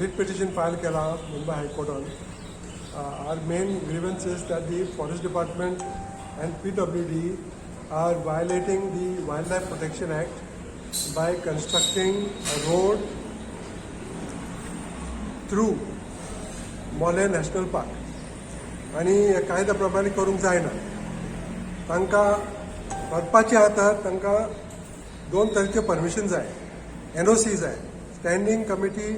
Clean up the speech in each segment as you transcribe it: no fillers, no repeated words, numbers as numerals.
Writ petition file केला Mumbai हायकोर्टान. Our main grievance is that the forest department and PWD are violating the Wild Life Protection Act by constructing a road through Mollem National Park आनी हे कायद्या प्रमाणे करूंक जायना. तांकां करपाचें आहा, तांकां दोन तरेचें परमिशन जाय. एनओसी जाय, Standing Committee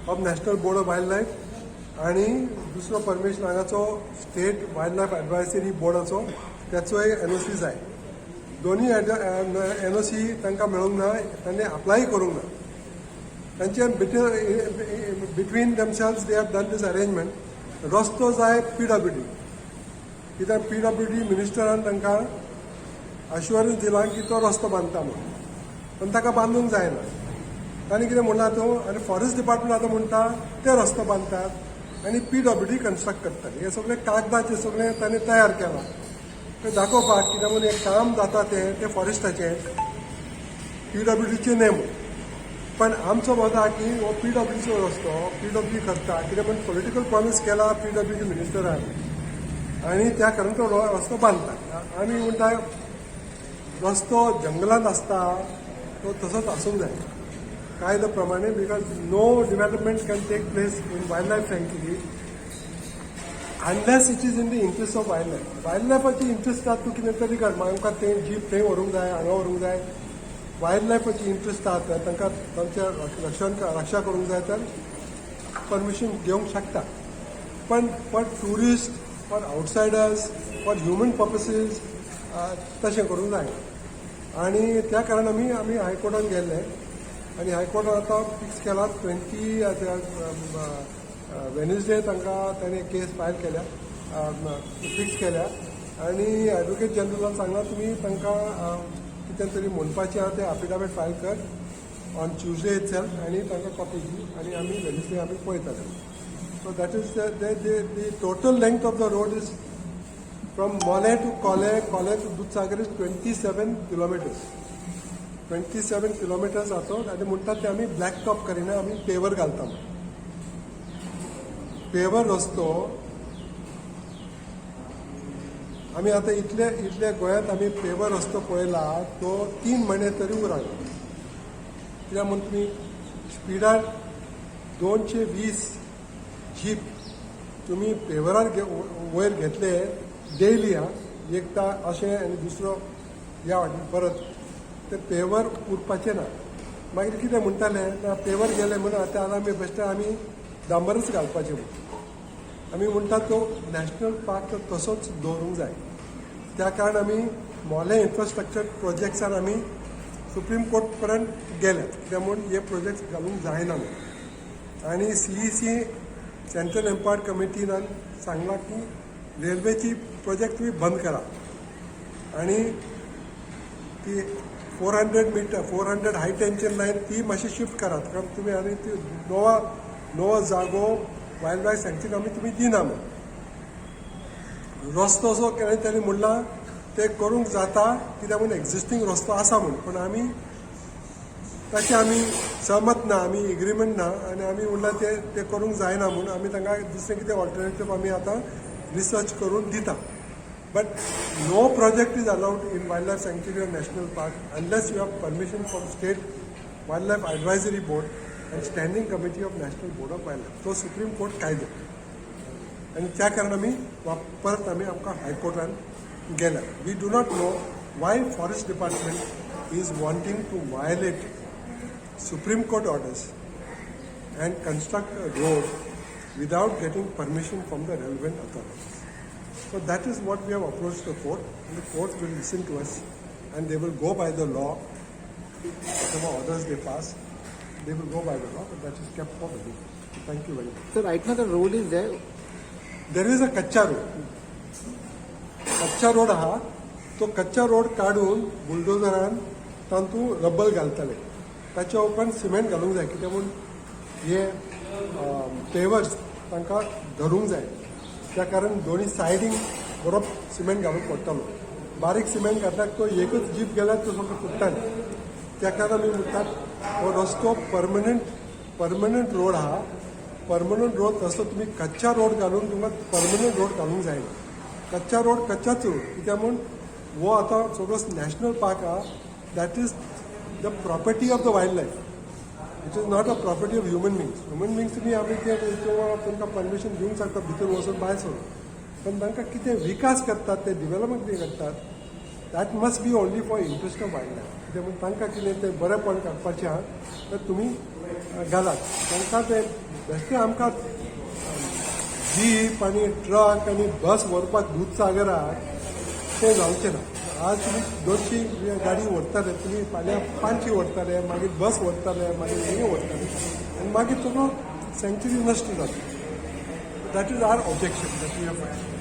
of National Board of Wild Life, आनी दुसरो परमिशन हांगाचो स्टेट वायल्ड लायफ एडवायजरी बोर्डाचो, तेचोय एनओसी जाय. दोन्ही एनओसी तांकां मेळूंक ना. तांणी अप्लाय करूंक ना. तांचे between themselves they have done this arrangement. रस्तो जाय पीडब्ल्यूडी, कित्याक पीडब्ल्यूडी मिनिस्टरान तांकां अश्युरन्स दिलां की तो रस्तो बांदता म्हणून, पण ताका बांदूंक जायना. तांणी कितें म्हणलां तो आनी फॉरेस्ट डिपार्टमेंट आतां म्हणटा ते रस्तो बांदतात आनी पीडब्ल्यूडी कन्स्ट्रक्ट करतात. हे सगळे कागदाचे सगळें तांणी तयार केलां तें दाखोवपाक, कित्याक म्हणून हें काम जाता तें तें फॉरेस्टाचें, पीडब्ल्यूडीचें न्हय म्हणून. पण आमचो मत आहा की हो पीडब्ल्यूडीचो रस्तो पीडब्ल्यूडी करता, कित्याक म्हण पॉलिटिकल प्रॉमीस केला पीडब्ल्यूडी मिनिस्टरान आनी त्या कारण तो रस्तो बांदता. आमी म्हणटा, रस्तो जंगलांत आसता तो तसोच आसूंक जाय कायदो प्रमाणे, because no development can take place in wild life sanctuary unless it is in the interest of wild life. Wild लायफाची interest आहा, तूं कितें तरी कर. मागीर आमकां ते जीप थंय व्हरूंक जाय, हांगा व्हरूंक जाय. वायल्ड लायफाची इंट्रस्ट आहा तर तांकां तांचे रक्षण रक्षा करूंक जाय तर परमिशन घेवंक शकता. पण for tourist, for outsiders, for human purposes तशें करूंक जायना. आनी त्या कारण आमी हायकोर्टान गेल्ले आनी हायकोर्टान आतां फिक्स केला 20 वेनसडे. तांकां ताणें केस फायल केल्या, फिक्स केल्या आनी एडवोकेट जनरलान सांगलां, तुमी तांकां कितें तरी म्हणपाचें आहा तें अफिडावीट फायल कर ऑन ट्युजडे इटसेल्फ आनी तांकां कॉपी दी आनी आमी वेनसडे आमी पळयतले. So that is the total length of the road is from Mollem to Collem, Collem to Dudhsagar is 27 kilometers. 27 kilometers आसा आनी म्हणटात ते आमी ब्लॅक टॉप करिना, आमी पेवर घालता. पेवर रस्तो आमी आतां इतले इतले गोंयांत आमी पेवर रस्तो पळयला, तो 3 म्हयने तरी उरना. कित्याक म्हूण तुमी स्पिडार 220 जीप तुमी पेवरार वयर घेतले डेली, हा, एकदां अशें आनी दुसरो ह्या वाटेन परत, ते पेवर उरपाचें ना. मागीर कितें म्हणटाले ना, पेवर गेले म्हणून आतां आमी बेश्टे आमी डांबरच घालपाचें म्हणून. आमी म्हणटात तो नॅशनल पार्क तो तसोच दवरूंक जाय. त्या कारण आमी मोलें इन्फ्रास्ट्रक्चर प्रोजेक्ट्सान आमी सुप्रीम कोर्ट पर्यंत गेल्यात, कित्याक म्हूण हे प्रोजेक्ट्स घालूंक जायना म्हणून. आनी सीईसी, सेंट्रल एम्पावर्ड कमिटीन सांगलां की रेल्वेची प्रोजेक्ट तुमी बंद करा आनी ती 400 meter, 400 high tension line ती मातशी शिफ्ट करात, कारण तुमी आनी ती नोवा नवो जागो वायल्ड लायफ सँक्चुरी आमी तुमी दिना म्हूण. रस्तो असो केन्ना ताणें म्हणलां ते करूंक जाता, कित्याक म्हूण एक्झिस्टींग रस्तो आसा म्हूण. पूण आमी ताचे आमी सहमत ना, आमी एग्रीमेंट ना आनी आमी म्हणलां ते ते करूंक जायना म्हूण. आमी तांकां दुसरें कितें ऑल्टरनेटीव आमी आतां रिसर्च करून दिता, but no project is allowed in wild life sanctuary or national park unless you have permission from State Wild Life Advisory Board and Standing Committee of National Board of Wild Life. तो supreme court कायदो आनी त्या कारण आमी परत आमी आमकां हायकोर्टान गेल्या. We do not know why forest department is wanting to violate Supreme Court orders and construct a road without getting permission from the relevant authorities. So that is what we have approached the court, and the court will listen to us and they will go by the law. Whatever orders they pass, they will go by the law, but that is kept for the law. Thank you very much. So right now the road is there. There is a कच्चा road. कच्चा road आहा तो, कच्चा road काडून बुलडोजरान तातूंत rubble घालतले. ताच्या उपरांत सिमेंट घालूंक जाय, कित्याक म्हूण हे पेवर्स तांकां धरूंक जाय. त्या कारण दोनी सायडींक बरो सिमेंट घालूंक पडटलो. बारीक सिमेंट घातल्यार तो एकच जीप गेल्यार तो सगळो फुट्टा. त्या कारण आमी म्हणटात हो रस्तो परमनंट. परमनंट रोड आहा. परमनंट रोड तसो तुमी कच्चा रोड घालून तुमकां परमनंट रोड घालूंक जायना. कच्चा रोड कच्चाच रोड, कित्याक म्हूण हो आतां सगळो नॅशनल पार्क आहा. That is the property of the wild life. It is not a property of human beings. Human beings तुमी आमी ते तुमकां परमिशन दिवंक शकता भितर वचून भायर सरून, पण तांकां कितें विकास करतात, ते डिवेलपमेंट कितें करतात, that must be only for interest of wild life. कित्याक म्हूण तांकां कितें तें बरेंपण काडपाचें आहा तर तुमी घालात तांकां तें. बेश्टें आमकां जीप आनी ट्रक आनी बस व्हरपाक दुदसागराक तें जावचें ना. आज तुमी 200 गाडी व्हरताले, तुमी फाल्यां 500 व्हरताले, मागीर बस व्हरताले, मागीर हें व्हरताले आनी मागीर सगळो सँच्युरी नश्ट जाता. That is our objection that we have.